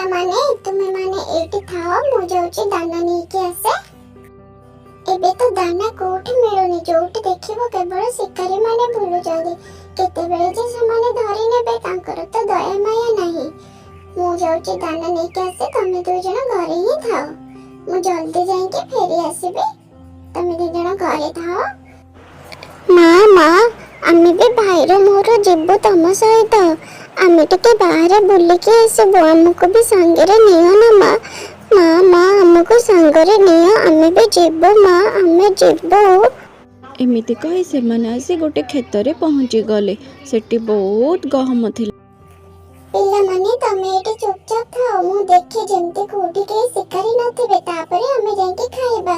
ପିଲାମାନେ, ତୁମେମାନେ ଏଇଠି ଥାଅ, ମୁଁ ଯାଉଛି ଦାନା ନେଇକି ଆସେ। ଏବେ ତ ଦାନା କୋଉଠି ମିଳୁନି। ଯୋଉଠି ଦେଖିବ କେବଳ ଶିକାରୀ ମାନେ ବୁଲୁଛନ୍ତି। କେତେବେଳେ ଯେ ସେମାନେ ଧରି ନେବେ, ତାଙ୍କର ତ ଦୟା ମାୟା ନାହିଁ। ମୁଁ ଯାଉଛି ଦାନା ନେଇକି ଆସେ, ତମେ ଦୁଇ ଜଣ ଘରେ ହିଁ ଥାଅ। ମୁଁ ଜଲ୍ଦି ଯାଇକି ଫେରି ଆସିବି, ତମେ ଦି ଜଣ ଘରେ ଥାଅ। ମା, ମା, ଆମେ ବି ଭାଇର ମୋର ଯିବୁ ତମ ସହିତ। ଆମେ ଟିକେ ବାହାରେ ବୁଲିକି ଆସିବୁ। ଆମକୁ ବି ସାଙ୍ଗରେ ନିଅ ନା ମା। ମା, ମା, ଆମକୁ ସାଙ୍ଗରେ ନିଅ, ଆମେ ବି ଯିବୁ ମା, ଆମେ ଯିବୁ। ଏମିତି କହି ସେମାନେ ଆସି ଗୋଟେ କ୍ଷେତରେ ପହଞ୍ଚିଗଲେ। ସେଠି ବହୁତ ଗହମ ଥିଲା। ପିଲାମାନେ, ତମେ ଏଇଠି ଚୁପଚାପ ଥାଅ। ମୁଁ ଦେଖେ ଯେମିତି କୋଉଠି କେହି ଶିକାରୀ ନଥିବେ, ତାପରେ ଆମେ ଯାଇକି ଖାଇବା।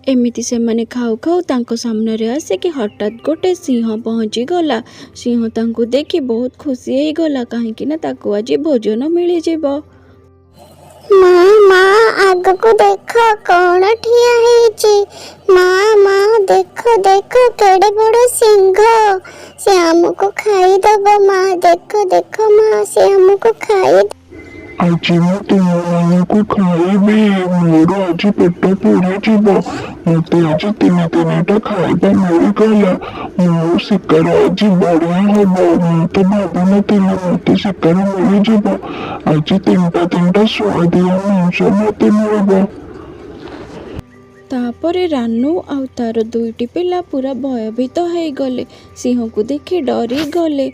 ଏମିତି ସେମାନେ ଖାଉ ଖାଉ ତାଙ୍କ ସାମ୍ନାରେ ଆସିକି ହଠାତ୍ ଗୋଟେ ସିଂହ ପହଞ୍ଚିଗଲା। ସିଂହ ତାଙ୍କୁ ଦେଖି ବହୁତ ଖୁସି ହେଇଗଲା, କାହିଁକି ନା ତାକୁ ଆଜି ଭୋଜନ ମିଳିଯିବ। ମା, ମା, ଆଗକୁ ଦେଖ, କଣ ଠିଆ ହେଇଛି। ମା, ମା, ଦେଖ ଦେଖ, କେଡେ ବଡ ସିଂହ। ସେ ଆମକୁ ଖାଇଦବ ମା। ଦେଖ ଦେଖ ମା, ସେ ଆମକୁ ଖାଇ ଆଜି ମୁଁ ତୁମମାନଙ୍କୁ ଖାଇବି। ମୋର ଆଜି ପେଟ ପୁରିଯିବ। ମତେ ଆଜି ତିନି ତିନିଟା ଖାଇବା ମିଳିଗଲା। ମୋ ଶିକାର ଆଜି ବଢିଆ ହବ। ମୁଁ ତ ଭାବିନଥିଲି ମତେ ଶିକାର ମିଳିଯିବ। ଆଜି ତିନିଟା ତିନିଟା ସୁଆଦିଆ ମାଂସ ମତେ ମିଳିବ। ତାପରେ ରାନୁ ଆଉ ତାର ଦୁଇଟି ପିଲା ପୁରା ଭୟଭୀତ ହେଇଗଲେ। ସିଂହକୁ ଦେଖି ଡରିଗଲେ।